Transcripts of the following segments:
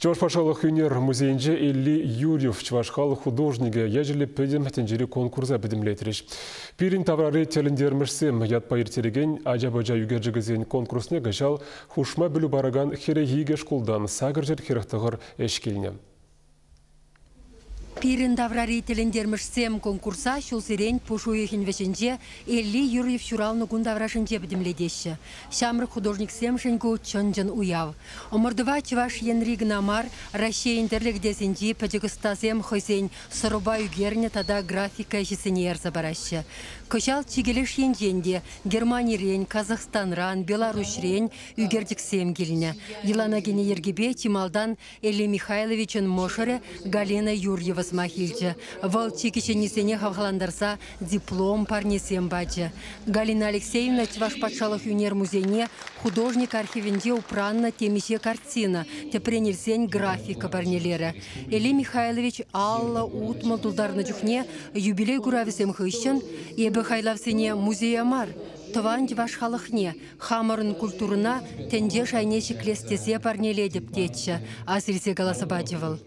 Чӑваш патшалӑх ӳнер музейӗнче Элли Юрьев чӑваш халӑх художникӗ ячӗллӗ пӗтӗм тӗнчери конкурса пӗтӗмлетрӗҫ. Пирӗн таврари тӗлӗнтермӗшсем ятпа ирттерекен ача-пӑча ӳкерчӗкӗсен конкурсне кӑҫал хушма пӗлӳ паракан 42 шкултан 849 ӗҫ килнӗ. Пирӗн таврари тӗлӗнтермӗшсем конкурса ҫулсерен пуш уйӑхӗн вӗҫӗнче Элли Юрьев ҫуралнӑ кун таврашӗнче пӗтӗмлетеҫҫӗ. Ҫамрӑк художниксемшӗн ку чӑн-чӑн уяв. Ӑмӑртӑва Чӑваш Енри кӑна мар, Раҫҫейӗн тӗрлӗ кӗтесӗнчи пӗчӗк ӑстасем хӑйсен сӑрӑпа ӳкернӗ тата графика ӗҫӗсене ярса параҫҫӗ. Кӑҫал чикӗ леш енчен те Германирен, Казахстанран, Беларуҫрен ӳкерчӗксем килнӗ. Йӑлана кӗнӗ йӗркепе чи малтан Элли Михайловичӑн мӑшӑрӗ Галина Юрьева сӑмах илчӗ. Вӑл чи кӗҫӗннисене хавхалантарса диплом парнесем пачӗ. Галина Алексеевна Чӑваш патшалӑх ӳнер музейне художник архивӗнче упраннӑ темиҫе картина, тӗпрен илсен графика парнелерӗ. Элли Михайлович 50-60 тултарнӑ чухне юбилей куравӗсем хыҫҫӑн эпӗ хайлавсене музея мар, тӑван чӑваш халӑхне, хамӑрӑн культурӑна тӗнче шайне ҫӗклес тесе парнелетӗп тетчӗ, ас илсе каласа пачӗ вӑл.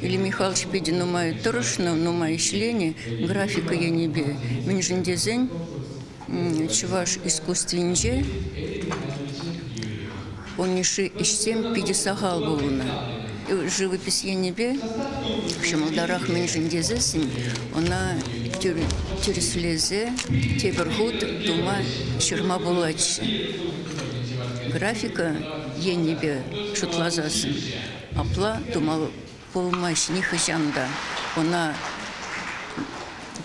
Илья Михайлович питӗ нумай тӑрӑшнӑ, нумай ӗҫленӗ графика енӗпе. Мӗншӗн тесен чӑваш искусствинче ун йышши ӗҫсем питӗ сахал пулнӑ. Живопись енӗпе ҫӑмӑлтарах мӗншӗн тесессӗн ӑна тӗрӗслесе тепӗр хут тума ҫырма пулатчӗ. Графика енӗпе шутласассӑн апла тума пулмасть нихӑҫан та. Ӑна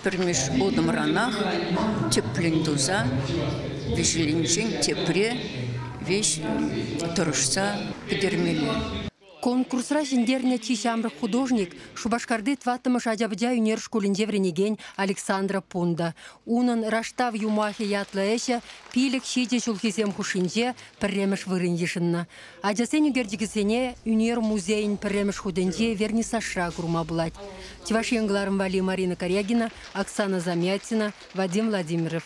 пӗрмеш утӑмранах тӗплӗн туса вӗҫленчен тепре веҫ тӑрӑшса пӗтермелле. Конкурсра ҫӗнтернӗ чи ҫамрӑк художник Шупашкарти тӑваттӑмӗш ача-пӑча ӳнер шкулӗнче вӗренекен Александра Пунда. Унӑн «Раштав юмахӗ» ятлӑ ӗҫӗ 5-7 ҫулхисем хушшинче пӗрремӗш вырӑн йышӑннӑ. Ачасен ӳкерчӗкӗсене ӳнер музейӗн пӗрремӗш хутӗнче вернисажра курма пулать. Чӑваш Ен кӑларӑм валли Марина Корягина, Оксана Замятина, Вадим Владимиров.